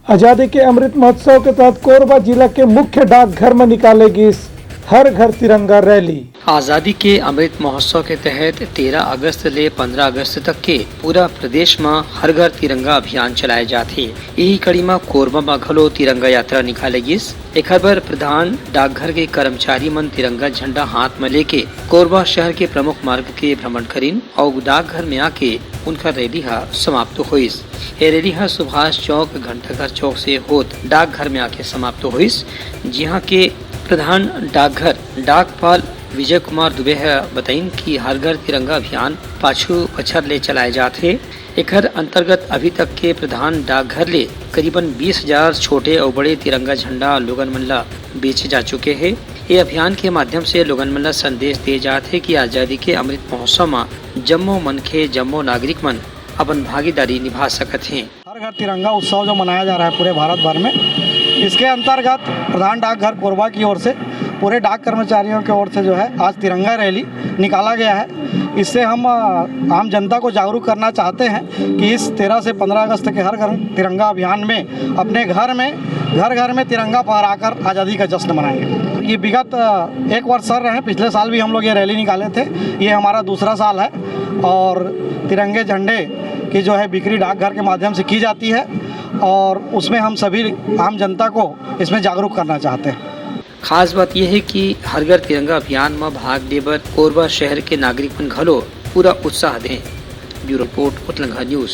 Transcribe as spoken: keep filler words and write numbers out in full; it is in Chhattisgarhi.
आजादी के अमृत महोत्सव के तहत कोरबा जिला के मुख्य डाकघर म निकाले गिस हर घर तिरंगा रैली। आजादी के अमृत महोत्सव के तहत तेरह अगस्त ले पन्द्रह अगस्त तक के पूरा प्रदेश म हर घर तिरंगा अभियान चलाए जात हे। इही कड़ी म कोरबा म घलो तिरंगा यात्रा निकाले गिस। एखर बर प्रधान डाकघर के कर्मचारी मन तिरंगा झंडा हाथ म लेके कोरबा शहर के प्रमुख मार्ग के भ्रमण करिन अउ डाकघर में आके उनका रैली ह समाप्त होइस। ये रैली ह सुभाष चौक, घंटाघर चौक से होत डाकघर में आके समाप्त होइस, जिहां के प्रधान डाकघर डाकपाल विजय कुमार दुबे ह बताइन कि हर घर तिरंगा अभियान पाछू बछर ले चलाए जात हे। एखर अंतर्गत अभी तक के प्रधान डाकघर ले करीबन बीस हजार छोटे अउ बड़े तिरंगा झंडा लोगन मन ल बेचे जा चुके हे। ये अभियान के माध्यम से लोगन मन ल संदेश दिए जात हे कि आजादी के अमृत महोत्सव म जम्मो मनखे, जम्मो नागरिक मन अपन भागीदारी निभा सकत हें। हर घर तिरंगा उत्सव जो मनाया जा रहा है पूरे भारत भर में, इसके अंतर्गत प्रधान डाकघर कोरबा की ओर से पूरे डाक कर्मचारियों की ओर से जो है आज तिरंगा रैली निकाला गया है। इससे हम, अ, आम जनता को जागरूक करना चाहते हैं कि इस तेरह से पन्द्रह अगस्त के हर घर तिरंगा अभियान में अपने घर में, घर घर में तिरंगा फहराकर आज़ादी का जश्न मनाएंगे। ये विगत, अ, एक वर्ष सर रहे, पिछले साल भी हम लोग ये रैली निकाले थे, ये हमारा दूसरा साल है और तिरंगे झंडे की जो है बिक्री डाकघर के माध्यम से की जाती है और उसमें हम सभी आम जनता को इसमें जागरूक करना चाहते हैं। खास बात यह है कि हर घर तिरंगा अभियान में भाग ले बर कोरबा शहर के नागरिक मन घलो पूरा उत्साह दें। Bureau report, Utlangha news.